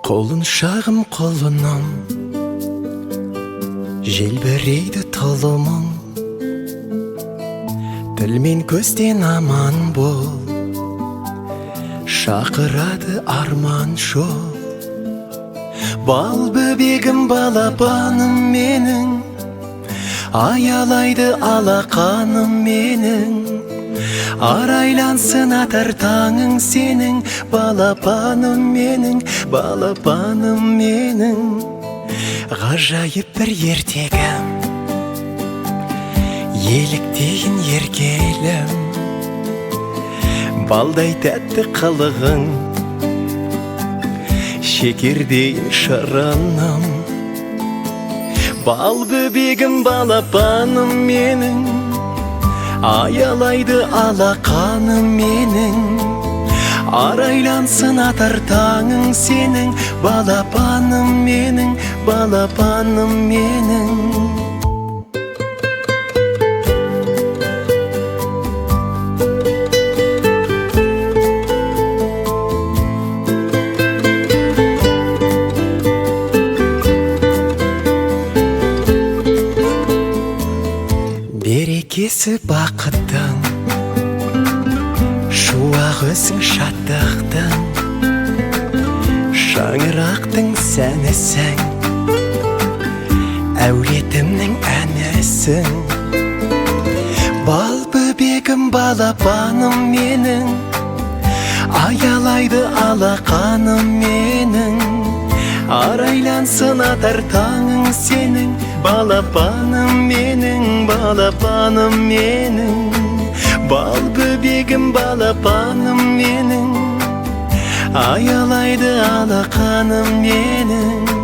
Құлыншағым құлыным, желбірейді тұлымың, тіл мен көзден аман бол, шақырады арман жол. Бал бөбегім, балапаным менің, аялайды алақаным менің. Арайлансын атар таңың сенің, балапаным менің, балапаным менің. Ғажайып бір ертегім, еліктейін еркелім, балдай тәтті қылығың, шекердейін шырыным. Бал бөбегім, балапаным менің, аялайды алақаным менің. Арайлансын атар таңың сенің, балапаным менің, балапаным менің. Берекесі бақыттың, шуақ өзің шаттықтың, шаңырақтың сәнісің, әулетімнің әнісің. Бал бөбегім, балапаным менің, аялайды алақаным менің. Арайлансын атар таңың сенің, балапаным менің, балапаным менің. Бал бөбегім, балапаным менің, аялайды алақаным менің.